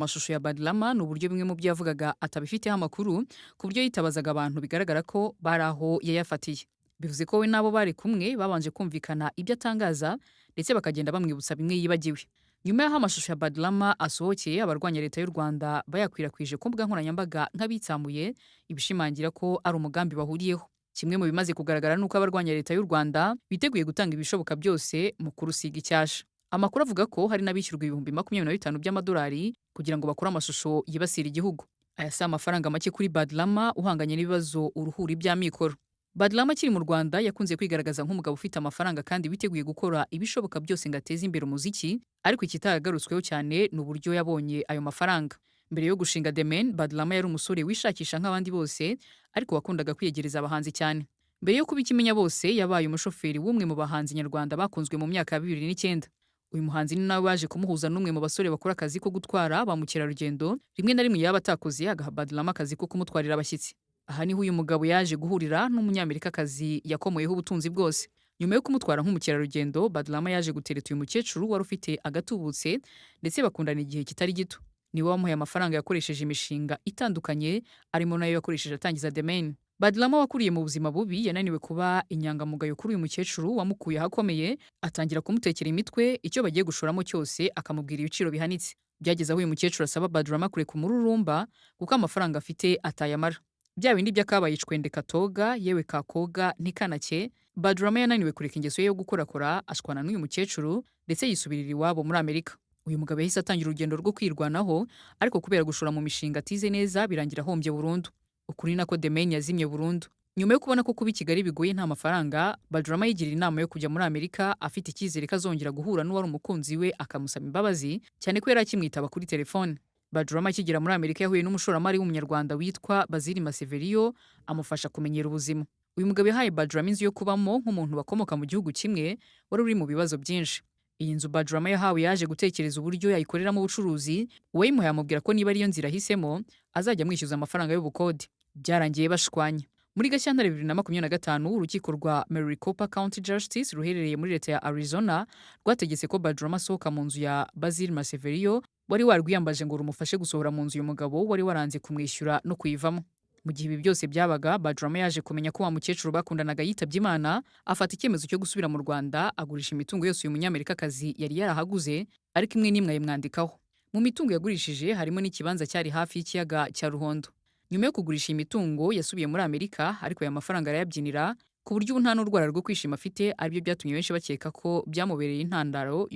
Amashusho ya Badrama ni uburyo bimwe mu byo yavugaga atabifiteho amakuru, ku buryo yitabazaga abantu bigaragara ko bari aho yayafatiye. Bivuze ko we n'abo bari kumwe babanje kumvikana ibyo atangaza, ndetse bakagenda bamwibutsa bimwe yibagiwe. Nyuma y'aho amashusho ya Badrama asohokeye, abarwanya leta y'u Rwanda bayakwirakwije ku mbuga nkoranyambaga nk'abitsamuye, ibishimangira ko ari umugambi bahuriyeho. Kimwe mu bimaze kugaragara ni uko abarwanya leta y'u Rwanda biteguye gutanga ibishoboka byose mu kurusiga icyasha. Amakuru avuga ko hari n'abishyurwa 25,000 by'amadolari kugira ngo bakore amashusho yibasira igihugu. Aya si amafaranga make kuri Badrama uhanganye n'ibibazo uruhuri by'amikoro. Badrama akiri mu Rwanda yakunze kwigaragaza nk'umugabo ufite amafaranga kandi witeguye gukora ibishoboka byose ngo ateze imbere umuziki, ariko ikitaragarutsweho cyane ni uburyo yabonye ayo mafaranga. Mbere yo gushinga The Mane, Badrama yari umusore wishakisha nk'abandi bose, ariko wakundaga kwiyegereza abahanzi cyane. Mbere yo kuba ikimenya bose, yabaye umushoferi w'umwe mu bahanzi nyarwanda bakunzwe mu myaka ya 2009. Uyu muhanzi ni nawe waje kumuhuza n'umwe mu basore bakora akazi ko gutwara ba mukerarugendo, rimwe na rimwe yaba atakoze agaha Badrama akazi ko kumutwarira abashyitsi. Aha niho uyu mugabo yaje guhurira n'Umunyamerikakazi yakomoyeho ubutunzi bwose. Nyuma yo kumutwara nk'umukerarugendo, Badrama yaje gutereta uyu mukecuru wari ufite agatubutse, ndetse bakundana igihe kitari gito. Niwe wamuhaye amafaranga yakoresheje imishinga itandukanye, arimo nayo yakoresheje atangiza The Mane. Badrama wakuriye mu buzima bubi yananiwe kuba inyangamugayo kuri uyu mukecuru wamukuye ahakomeye, atangira kumutekera imitwe, icyo bagiye gushoramo cyose akamubwira ibiciro bihanitse. Byageze aho uyu mukecuru asaba Badrama kureka umururumba kuko amafaranga afite atayamara. Bya bindi by'akabaye icwende katoga yewe kakoga ntikanake, Badrama yananiwe kureka ingeso ye yo gukorakora, ashwana n'uyu mukecuru ndetse yisubirira iwabo muri Amerika. Uyu mugabo yahise atangira urugendo rwo kwirwanaho, ariko kubera gushora mu mishinga atize neza birangira ahombye burundu. Ukuri nako The Mane yazimye burundu. Nyuma yo kubona ko kuba i Kigali bigoye nta mafaranga, Badrama yigirira inama yo kujya muri Amerika afite icyizere ko azongera guhura n'uwari umukunzi we akamusaba imbabazi, cyane ko yari akimwitaba kuri telefone. Badrama akigera muri Amerika yahuye n'umushoramari w'Umunyarwanda witwa Bazili Maseverio, amufasha kumenyera ubuzima. Uyu mugabo yahaye Badrama inzu yo kubamo nk'umuntu bakomoka mu gihugu kimwe wari uri mu bibazo byinshi. Iyi nzu Badrama yahawe yaje gutekereza uburyo yayikoreramo ubucuruzi, uwayimuhaye amubwira ko niba ariyo nzira ahisemo azajya amwishyuza amafaranga y'ubukode. Byarangiye bashwanye. Muri Gashyantare 2025, urukiko rwa Maricopa County Justice ruherereye muri leta ya Arizona rwategetse ko Badrama asohoka mu nzu ya Basil Maseverio wari warwiyambaje ngo rumufashe gusohora mu nzu uyu mugabo wari waranze kumwishyura no kuyivamo. Mu gihe ibi byose byabaga, Badrama yaje kumenya ko wa mukecuru bakundanaga yitabye Imana, afata icyemezo cyo gusubira mu Rwanda, agurisha imitungo yose uyu Munyamerikakazi yari yarahaguze, ariko imwe n'imwe ayimwandikaho. Mu mitungo yagurishije harimo n'ikibanza cyari hafi y'ikiyaga cya Ruhondo. Nyuma yo kugurisha iyi mitungo yasubiye muri Amerika, ariko aya mafaranga arayabyinira, ku buryo ubu nta n'urwara rwo kwishima afite, aribyo byatumye benshi bakeka ko byamubereye intandaro.